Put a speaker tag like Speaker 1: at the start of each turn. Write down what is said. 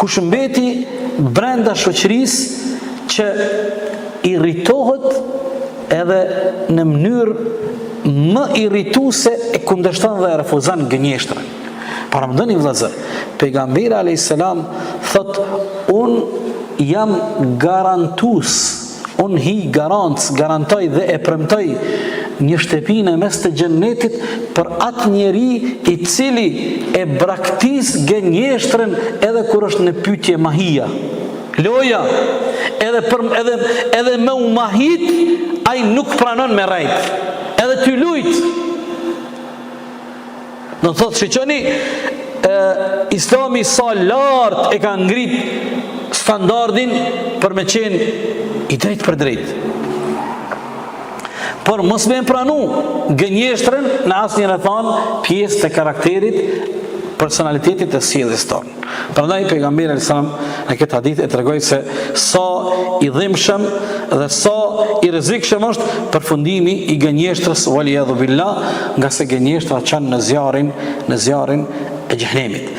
Speaker 1: Kush mbeti brenda shoqërisë që irritohet edhe në mënyrë më irrituese e kundërshton dhe e refuzon gënjeshtrën. Paramendoni vëllazër, pejgamberi alayhis salam thotë unë jam garantues Unë hij garancë, garantoj dhe e premtoj një shtëpi në mes të xhennetit për atë njeri i cili e braktis gënjeshtrën edhe kur është në pyetje mahia. Loja, edhe për edhe edhe me u mahit, ai nuk pranon me rrejt. Edhe ty lujt. Do të thotë shiqoni e, Islami sa lart e ka ngrit standardin për me qenë i drejtpërdrejtë. Por mos me e pranu gënjeshtrën në asnjë rrethanë pjesë të karakterit, personalitetit e sjelljes tonë. Prandaj pejgamberi alayhis salam në këtë hadith e tregoi se sa i dhimbshëm dhe sa i rrezikshëm është përfundimi i gënjeshtrës wal iyadhu billah, ngase gënjeshtra çon në zjarrin, në zjarrin e xhehenemit.